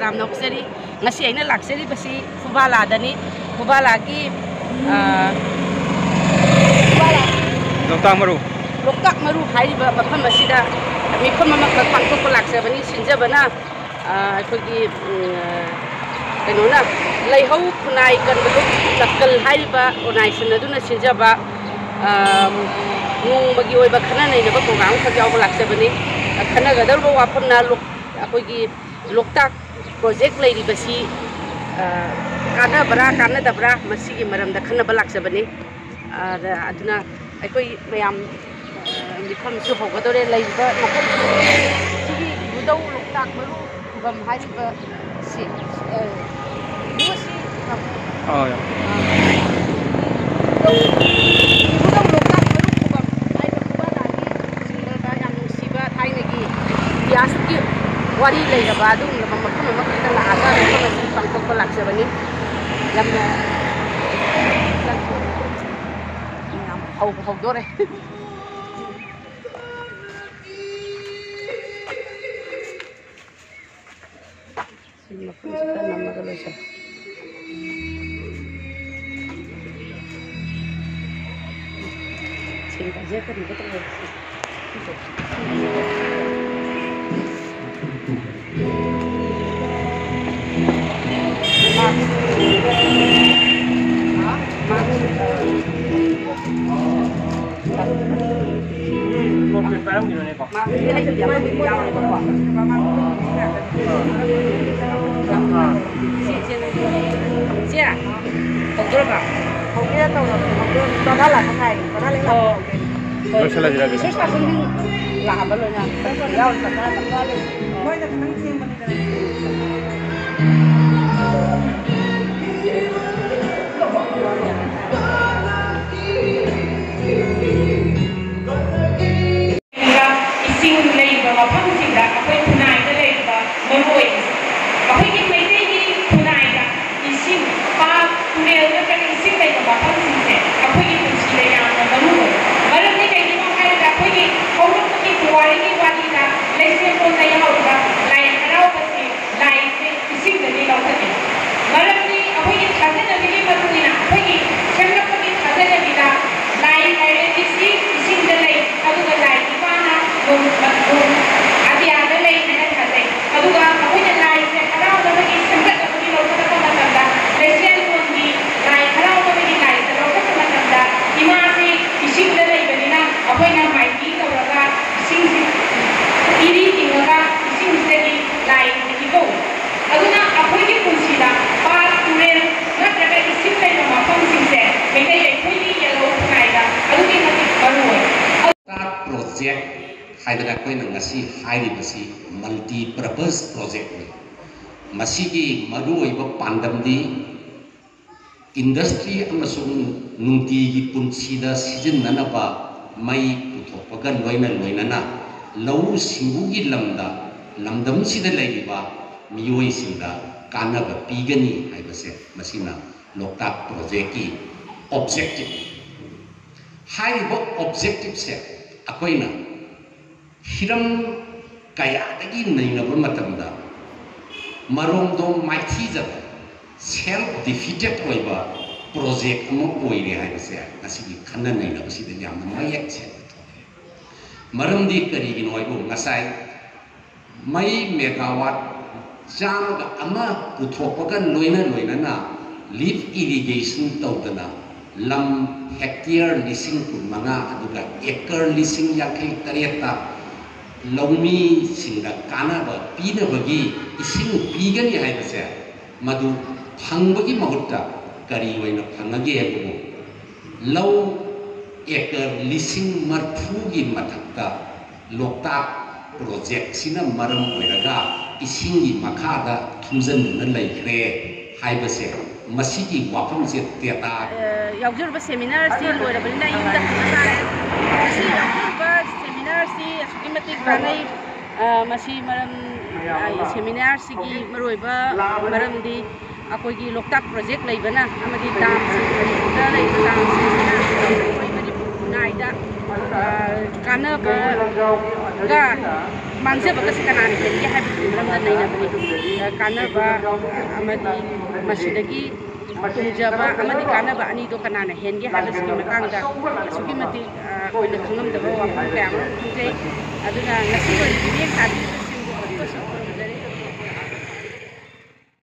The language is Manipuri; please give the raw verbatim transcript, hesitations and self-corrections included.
ꯌꯥꯝꯅ ꯑꯣꯛꯆꯔꯤ꯫ ꯉꯁꯤ ꯑꯩꯅ ꯂꯥꯛꯆꯔꯤꯕꯁꯤ ꯐꯨꯕꯥꯂꯥꯗꯅꯤ꯫ ꯐꯨꯕꯥꯂꯥꯒꯤ, ꯑ, ꯐꯨꯕꯥꯂꯥꯒꯤ ꯂꯣꯛꯇꯥꯛ ꯃꯔꯨ꯫ ꯂꯣꯛꯇꯥꯛ ꯃꯔꯨ ꯍꯥꯏꯔꯤꯕ ꯃꯐꯝ ꯑꯁꯤꯗ ꯃꯤꯐꯝ ꯑꯃꯈꯛ ꯄꯥꯡꯊꯣꯛꯄ ꯂꯥꯛꯆꯕꯅꯤ꯫ ꯁꯤꯟꯖꯕꯅ, ꯑ, ꯑꯩꯈꯣꯏꯒꯤ, ꯎꯝ, ꯀꯩꯅꯣꯅ, ꯂꯩꯍꯧ ꯈꯨꯟꯅꯥꯏ ꯀꯟꯕꯗꯣ ꯇꯛꯀꯜ ꯍꯥꯏꯔꯤꯕ ꯑꯣꯔꯒꯅꯥꯏꯖꯦꯁꯟ ꯑꯗꯨꯅ ꯁꯤꯟꯖꯕ, ꯑ, ꯅꯣꯡꯃꯒꯤ ꯑꯣꯏꯕ ꯈꯟꯅ ꯅꯩꯅꯕ ꯄ꯭ꯔꯣꯒ꯭ꯔꯥꯝ ꯑꯃꯈꯛ ꯌꯥꯎꯕ ꯂꯥꯛꯆꯕꯅꯤ꯫ ꯈꯟꯅꯒꯗꯧꯔꯤꯕ ꯋꯥꯐꯝꯅ ꯂꯣꯛ-, ꯑꯩꯈꯣꯏꯒꯤ ꯂꯣꯛꯇꯥꯛ ꯄ꯭ꯔꯣꯖꯦꯛ ꯂꯩꯔꯤꯕꯁꯤ, ꯑ, ꯀꯥꯟꯅꯕ꯭ꯔꯥ ꯀꯥꯟꯅꯗꯕ꯭ꯔꯥ, ꯃꯁꯤꯒꯤ ꯃꯔꯝꯗ ꯈꯟꯅꯕ ꯂꯥꯛꯆꯕꯅꯤ꯫ ꯑꯗ, ꯑꯗꯨꯅ ꯑꯩꯈꯣꯏ ꯃꯌꯥꯝ, ꯑ, ꯃꯤꯐꯝꯁꯨ ꯍꯧꯒꯗꯧꯔꯦ꯫ ꯂꯩꯔꯤꯕ ꯃꯐꯝ ꯁꯤꯒꯤ ꯏꯕꯨꯙꯧ ꯂꯣꯛꯇꯥꯛ ꯃꯔꯨ ꯈꯨꯕꯝ ꯍꯥꯏꯔꯤꯕ ꯁꯤ, ꯑ, ꯏꯕꯨꯡꯉꯣ ꯁꯤ ꯑ, ꯌꯥꯝ ꯏꯕꯨꯙꯧ ꯂꯣꯛꯇꯥꯛ ꯃꯔꯨ ꯈꯨꯕꯝ ꯍꯥꯏꯔꯤꯕ ꯐꯨꯕꯥꯂꯥꯒꯤ ꯁꯤꯡꯅꯕ ꯌꯥꯝ ꯅꯨꯡꯁꯤꯕ ꯊꯥꯏꯅꯒꯤ ꯏꯇꯤꯍꯥꯁꯀꯤ ꯋꯥꯔꯤ ꯂꯩꯔꯕ ꯑꯗꯨꯒꯨꯝꯂꯕ ꯃꯐꯝ ꯑꯃꯈꯛꯇ ꯂꯥꯛꯑꯒ ꯃꯐꯝ ꯑꯁꯤ ꯄꯥꯡꯊꯣꯛꯄ ꯂꯥꯛꯆꯕꯅꯤ꯫ ꯌꯥꯝꯅ ꯌꯥꯝ ꯍꯧꯕ ꯍꯧꯗꯣꯔꯦ꯫ ꯁꯤ ꯃꯐꯝꯁꯤꯗ ꯅꯝꯃꯒ ꯂꯣꯏꯁꯜꯂꯣ꯫ ꯁꯦꯅꯤꯇꯥꯏꯖꯔ ꯀꯔꯤꯒ ꯇꯧꯔꯁꯤ꯫ ꯃꯥꯛꯁꯤꯗꯤ ꯑꯩꯒꯤꯗꯤ ꯑꯃꯕꯨꯗꯤ ꯌꯥꯎꯔꯦꯕꯀꯣ꯫ ꯁꯤ, ꯁꯤ, ꯁꯤ꯫ ꯍꯧꯗꯣꯔꯕ? ꯍꯧꯒꯦ ꯇꯧꯔꯕꯅꯦ, ꯍꯧꯗꯣꯔꯕꯅꯦ꯫ ꯇꯔꯥ ꯂꯥꯛꯄ ꯉꯥꯏꯔꯤ, ꯇꯔꯥ ꯂꯩ ꯂꯥꯛꯄ ꯑꯣ꯫ ꯍꯧꯒꯦ꯫ ꯍꯣꯏ, ꯂꯣꯏꯁꯤꯜꯂꯁꯤꯔ ꯑꯗꯨꯗꯤ? ꯔꯤꯁꯣꯔꯁ ꯄꯥꯔꯁꯟꯁꯤꯡ ꯂꯥꯛꯑꯕ ꯂꯣꯏꯅ? ꯌꯥꯎꯔꯤ, ꯇꯔꯥ ꯂꯥꯛꯄ ꯋꯥꯠꯂꯤ꯫ ꯃꯣꯏꯅ ꯈꯤꯇꯪ ꯊꯦꯡꯕꯅꯤꯗꯅ꯫ ꯏꯁꯤꯡ ꯂꯩꯕ ꯃꯐꯝꯁꯤꯡꯗ ꯑꯩꯈꯣꯏ ꯈꯨꯟꯅꯥꯏꯗ ꯂꯩꯔꯤꯕ ꯃꯔꯨ ꯑꯣꯏꯔꯤꯁꯦ꯫ ꯑꯩꯈꯣꯏꯒꯤ ꯃꯩꯇꯩꯒꯤ ꯈꯨꯟꯅꯥꯏꯗ ꯏꯁꯤꯡ, ꯄꯥꯠ, ꯇꯨꯔꯦꯜ ꯅꯠꯇ꯭ꯔꯒ ꯏꯁꯤꯡ ꯂꯩꯕ ꯃꯐꯝꯁꯤꯡꯁꯦ ꯑꯩꯈꯣꯏꯒꯤ ꯄꯨꯟꯁꯤꯗ ꯌꯥꯝꯅ ꯃꯔꯨ ꯑꯣꯏ꯫ ꯃꯔꯝꯗꯤ ꯀꯩꯒꯤꯅꯣ ꯍꯥꯏꯔꯒ ꯑꯩꯈꯣꯏꯒꯤ ꯍꯧꯔꯛꯄꯒꯤ ꯄꯨꯋꯥꯔꯤꯒꯤ ꯋꯥꯔꯤꯗ ꯂꯩꯁꯦꯝꯕꯣꯟꯗ ꯌꯥꯎꯔꯤ꯫ ꯍꯥꯏꯗꯅ ꯑꯩꯈꯣꯏꯅ ꯉꯁꯤ ꯍꯥꯏꯔꯤꯕꯁꯤ multi purpose projectꯅꯤ꯫ ꯃꯁꯤꯒꯤ ꯃꯔꯨꯑꯣꯏꯕ ꯄꯥꯟꯗꯝꯗꯤ industry ꯑꯃꯁꯨꯡ ꯅꯨꯡꯇꯤꯒꯤ ꯄꯨꯟꯁꯤꯗ ꯁꯤꯖꯤꯟꯅꯅꯕ ꯃꯩ ꯄꯨꯊꯣꯛꯄꯒ ꯂꯣꯏꯅ ꯂꯣꯏꯅꯅ ꯂꯧꯎ ꯁꯤꯡꯎꯒꯤ ꯂꯝꯗ ꯂꯝꯗꯝꯁꯤꯗ ꯂꯩꯔꯤꯕ ꯃꯤꯑꯣꯏꯁꯤꯡꯗ ꯀꯥꯟꯅꯕ ꯄꯤꯒꯅꯤ ꯍꯥꯏꯕꯁꯦ ꯃꯁꯤꯅ ꯂꯣꯛꯇꯥꯛ ꯄ꯭ꯔꯣꯖꯦꯛꯀꯤ objective꯫ ꯍꯥꯏꯔꯤꯕ objectiveꯁꯦ ꯑꯩꯈꯣꯏꯅ ꯍꯤꯔꯝ ꯀꯌꯥꯗꯒꯤ ꯅꯩꯅꯕ ꯃꯇꯝꯗ ꯃꯔꯣꯝꯗꯣꯝ ꯃꯥꯏꯊꯤꯖꯕ, self defeated ꯑꯣꯏꯕ project ꯑꯃ ꯑꯣꯏꯔꯦ ꯍꯥꯏꯕꯁꯦ ꯉꯁꯤꯒꯤ ꯈꯟꯅ ꯅꯩꯅꯕꯁꯤꯗ ꯌꯥꯝꯅ ꯃꯌꯦꯛ ꯁꯦꯡꯅ ꯊꯣꯛꯑꯦ꯫ ꯃꯔꯝꯗꯤ ꯀꯔꯤꯒꯤꯅꯣ ꯍꯥꯏꯕꯨ ꯉꯁꯥꯏ ꯃꯩ megawatt ꯆꯥꯝꯃꯒ ꯑꯃ ꯄꯨꯊꯣꯛꯄꯒ ꯂꯣꯏꯅ ꯂꯣꯏꯅꯅ lift irrigation ꯇꯧꯗꯅ ꯂꯝ hectare ꯂꯤꯁꯤꯡ ꯀꯨꯟꯃꯉꯥ ꯑꯗꯨꯒ acre ꯂꯤꯁꯤꯡ ꯌꯥꯡꯈꯩ ꯇꯔꯦꯠꯇ ꯂꯧꯃꯤꯁꯤꯡꯗ ꯀꯥꯟꯅꯕ ꯄꯤꯅꯕꯒꯤ ꯏꯁꯤꯡ ꯄꯤꯒꯅꯤ ꯍꯥꯏꯕꯁꯦ, ꯃꯗꯨ ꯐꯪꯕꯒꯤ ꯃꯍꯨꯠꯇ ꯀꯔꯤ ꯑꯣꯏꯅ ꯐꯪꯉꯒꯦ ꯍꯥꯏꯕꯕꯨ, ꯂꯧ acre ꯂꯤꯁꯤꯡ ꯃꯔꯤꯐꯨꯒꯤ ꯃꯊꯛꯇ ꯂꯣꯛꯇꯥꯛ ꯄ꯭ꯔꯣꯖꯦꯛꯁꯤꯅ ꯃꯔꯝ ꯑꯣꯏꯔꯒ ꯏꯁꯤꯡꯒꯤ ꯃꯈꯥꯗ ꯊꯨꯝꯖꯤꯟꯗꯨꯅ ꯂꯩꯈ꯭ꯔꯦ ꯍꯥꯏꯕꯁꯦ, ꯃꯁꯤꯒꯤ ꯋꯥꯐꯝꯁꯦ data ꯑ, ꯌꯥꯎꯖꯔꯨꯕ seminarꯁꯤ ꯂꯣꯏꯔꯕꯅꯤꯅ ꯑꯩ ꯌꯨꯝꯗ ꯍꯟꯕ ꯇꯥꯔꯦ꯫ ꯉꯁꯤ ꯌꯥꯎꯖꯔꯨꯕ seminarꯁꯤ ꯑꯁꯨꯛꯀꯤ ꯃꯇꯤꯛ ꯀꯥꯟꯅꯩ꯫ ꯑ, ꯃꯁꯤ ꯃꯔꯝ, ꯑ, seminarꯁꯤꯒꯤ ꯃꯔꯨꯑꯣꯏꯕ ꯃꯔꯝꯗꯤ ꯑꯩꯈꯣꯏꯒꯤ ꯂꯣꯛꯇꯥꯛ ꯄ꯭ꯔꯣꯖꯦꯛ ꯂꯩꯕꯅ ꯑꯃꯗꯤ ꯗꯥꯝꯁꯤꯡ, ꯃꯅꯤꯄꯨꯔꯗ ꯂꯩꯔꯤꯕ ꯗꯥꯝꯁꯤꯡꯁꯤꯅ ꯑꯩꯈꯣꯏ ꯃꯅꯤꯄꯨꯔ ꯈꯨꯟꯅꯥꯏꯗ, ꯑ, ꯀꯥꯟꯅꯕꯒ ꯃꯥꯡꯖꯕꯒꯁꯦ ꯀꯅꯥꯅ ꯍꯦꯟꯒꯦ ꯍꯥꯏꯕꯒꯤ ꯃꯔꯝꯗ ꯅꯩꯅꯕꯅꯤ꯫ ꯑ, ꯀꯥꯟꯅꯕ ꯑꯃꯗꯤ ꯃꯁꯤꯗꯒꯤ ꯇꯣꯡꯖꯕ ꯑꯃꯗꯤ ꯀꯥꯟꯅꯕ ꯑꯅꯤꯗꯣ ꯀꯅꯥꯅ ꯍꯦꯟꯒꯦ ꯍꯥꯏꯕꯁꯤꯒꯤ ꯃꯇꯥꯡꯗ ꯑꯁꯨꯛꯀꯤ ꯃꯇꯤꯛ, ꯑ, ꯑꯩꯈꯣꯏꯅ ꯈꯪꯉꯝꯗꯕ ꯋꯥꯐꯝ ꯀꯌꯥ ꯑꯃꯔꯣꯝ ꯈꯪꯖꯩ꯫ ꯑꯗꯨꯅ ꯉꯁꯤ ꯑꯣꯏꯅ ꯃꯤꯠꯌꯦꯡ ꯇꯥꯕꯤꯔꯤꯕ